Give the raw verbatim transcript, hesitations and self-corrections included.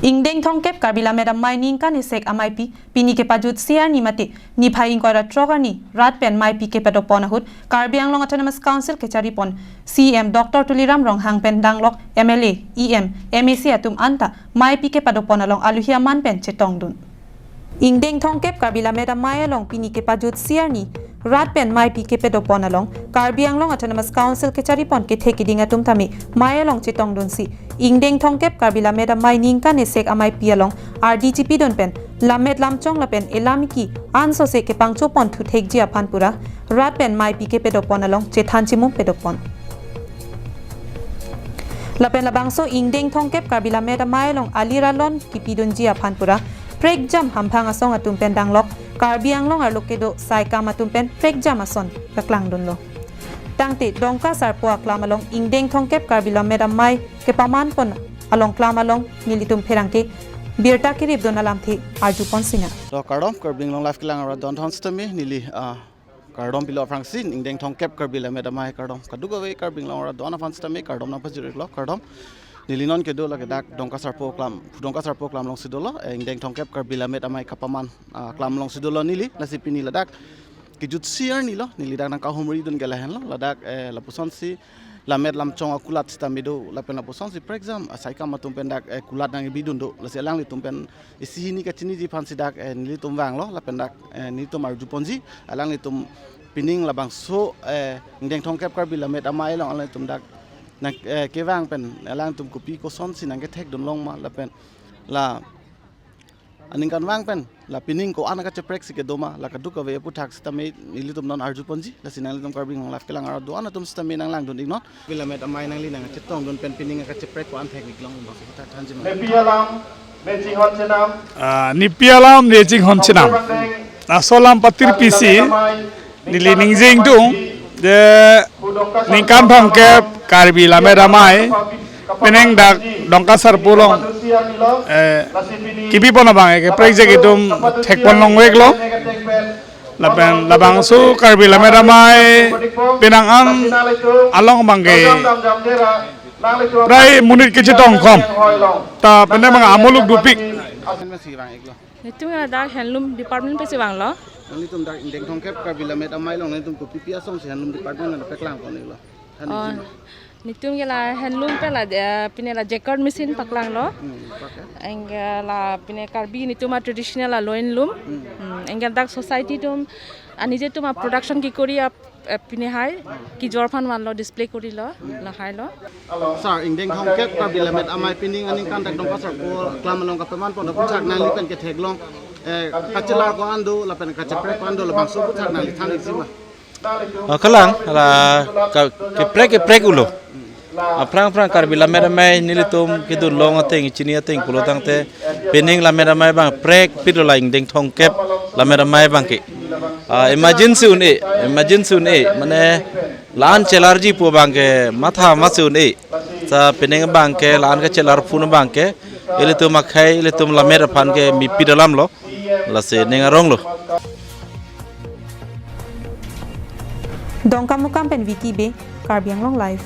Ingdeng thomkep Karbi Lammet Amei ningkan isek ameipi pini kepajutsi arni mate niphai ingkoi ra throk arni rat pen meipi kepadopon ahut Karbi Anglong Autonomous Council kecharipon C E M Doctor Tuliram Ronghang pen danglok M L A, E M, M A C atum anta meipi kepadopon along aluhi aman pen chetongdun. Ingdeng thomkep Karbi Lammet Amei along pini kepajutsi arni rat pen meipi kepadopon along Karbi Anglong Autonomous Council kecharipon kethek kiding atum tame mei along chetongdunsi ingdeng thomkep Karbi Lammet Amei ningkan isek ameipi along ardi chipidun pen lammet lamchong lapen elam iki ansose kepangchopon thuthekji aphan pura rat pen meipi kepadopon along chethan chimum padopon. Lapen labangso ingdeng thomkep Karbi Lammet Amei along ali ralon kipidunji aphan pura prekjam hamphang asong atum pen danglok Karbi Anglong arlo kedo saikam atum pen prekjam ason paklangdunlo. Tangte Dongka Sarpo aklam along ingdeng thomkep Karbi Lammet Amei kepamanpon along klam along nelitum pherangke birta keripdun alamthe arjupon singa. Lo kardom, Karbi Anglong Live kelang arat don thon sitame neli, ah, kardom pilo aphrangsi ingdeng thomkep Karbi Lammet Amei kardom kadokave Karbi Anglong arat don aphan sitame kardom nangpajir-iklo, kardom. Neli non kedo lake dak Dongka Sarpo aklam, Dongka Sarpo aklam alongsi dolo, eh, ingdeng thomkep Karbi Lammet Amei kapaman, ah, aklam alongsi dolo neli, lasi pini ladak kejutsi arni lo, neli dak nangkahumridun ke lahenlo, ladak, eh, lapusonsi lammet lamchong akulat sitame do, lapen lapusonsi prekjam asaikam atum pen dak, eh, kulat nangbidun do, lasi alanglitum pen isi hini kachiniji aphansi dak, eh, nelitum vanglo, lapen dak, eh, nelitum arjuponji, alanglitum pining labangso, eh, ingdeng thomkep Karbi Lammet Amei along alanglitum dak nang, eh, kevang pen alangtum kopi kosonsi nangkethekdun long ma, lapen la aningkanvang pen la pining ko-an kachepreksi kedo ma, la kadokave aphuthak sitame nelitum non arjuponji, lasi nanglitum Karbi Anglong Live kelang arat don atum sitame nanglangdun-iknon. Karbi Lammet Amei nangli nangchetongdun pen pining kacheprek ko-an thek-iklong ma, aphuthak thanji ma. Nepi alam, ne chinghon chenam. Ah, nepi alam, ne chinghon chenam. Laso alam patirpisi neli ningjengdun, je ningkan thomkep Karbi Lammet Amei, pining dak Dongka Sarpo along, eh, kipipon abang, eh, keprek jek itum thekpon longveklo. Lapen labangso Karbi Lammet Amei penang an along abangke prai monit kechetongkam. Ta pene abang amuluk dopik. Netum ladak handloom department pensi vanglo. Nanglitum dak ingdeng thomkep Karbi Lammet Amei along netum kopipi asonsi handloom department nangpaklangpon-iklo? Than Oh, isi ma. Netum ke la handloom pen la, eh, pine la jacquard machine paklanglo. Hmm, pakai. Anke la pine Karbi netum a traditional la loin loom. Hmm. Hmm, anke dak society atum, ah, nelitum a production kekori a, eh, pine hai, kejor aphan vanlo, display korilo, lahailo. Sir, ingdeng thomkep Karbi Lammet Amei pining aningkan dak Dongka Sarpo aklam along kapamanpon aphuthak nangli pen ketheklong, eh, kachelar ko-an do, lapen kacheprek ko-an do, labangso aphuthak nangli than-ikji ma. Oh, kalang, la ka, keprek keprek ulo. Aphrang aphrang Karbi Lammet Amei nelitum kedun long ateng, chini ateng pulo tangte, pining Lammet Amei abang prekpik lo, la ingdeng thomkep Lammet Amei abangke. Ah, emergency un-e, emergency un-e, mane la-an chelarji pu abangke matha masi un-e. Sa pining abangke la-an kachelar phun abangke, ilitum akhei, ilitum lammet aphan ke mepik alamlo. Lasi ning aronglo. Dongkamukam pen Vicky Bey, Karbi Anglong Live.